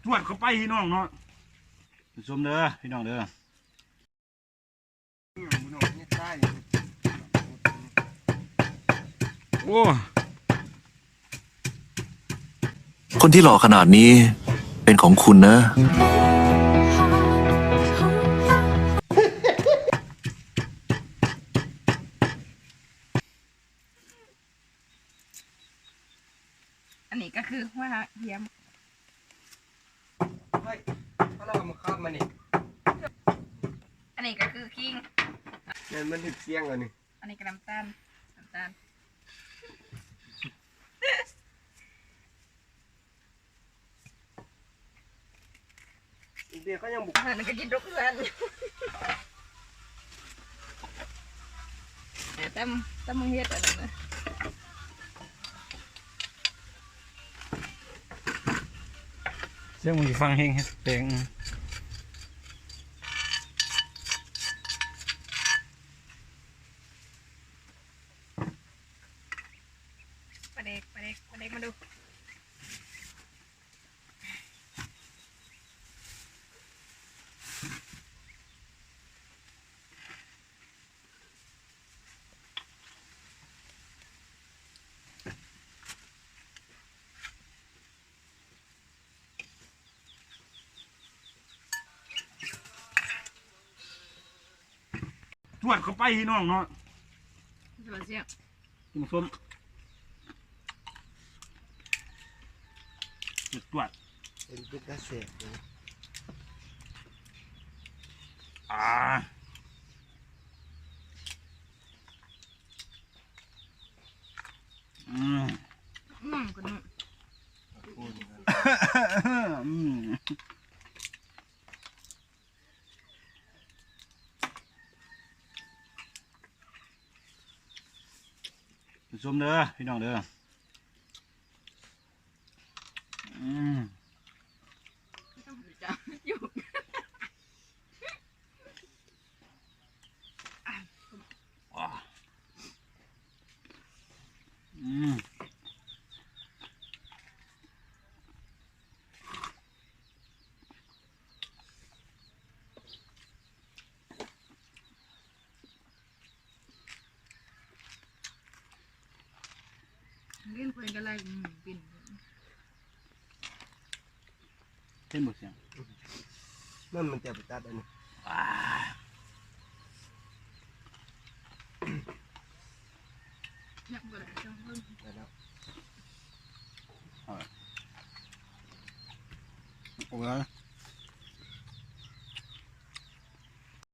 ຈວດເຂົ້າໄປພີ່ນ້ອງເນາະ ຊົມເດີພີ່ນ້ອງເດີ. ໂອ້ คนที่หล่อขนาดนี้เป็นของคุณนะ ອັນນີ້ກໍຄືຫົວຫຽມ ເຮີ້ຍ ເຮົາລະເອົາມາຄາບມານີ້ ອັນນີ້ກໍຄືຂີງ ແມ່ນມັນຖືກສຽງແລ້ວນີ້ ອັນນີ້ກໍນ້ຳຕານ ນ້ຳຕານ ເບຍເຂົາຍັງບໍ່ ອັນນັ້ນກໍກິນທຸກເຮືອນ ແຕ່ ແຕ່ ແຕ່ມຶງເຮັດອັນນັ້ນນະ ສຽງມັນຊິຟັງເຮງແຮງແປງ ປາແດກ ປາແດກ ປາແດກມາດູ. ຈວດເຂົ້າໄປພີ່ນ້ອງເນາະ ຈວດສຽງ ກິນສົ້ມ ຈວດໆ ເປັນ ເປັນຕາແຊບເດ້ ອ່າ ອືມ ອືມ ອືມ. ຊົມເດີພີ່ນ້ອງເດີ ອືມ ອືມ. ຫຼິ້ນຄົນກໍໄລ່ ອືມ ປິ່ນ ເຫັນບໍ່ສຽງ ມັນ ມັນຈະໄປຕັດອັນນີ້ ອ່າ ຍັບບໍ່ໄດ້ ໄດ້ແລ້ວ ເອົາ ໂອ້ຍ.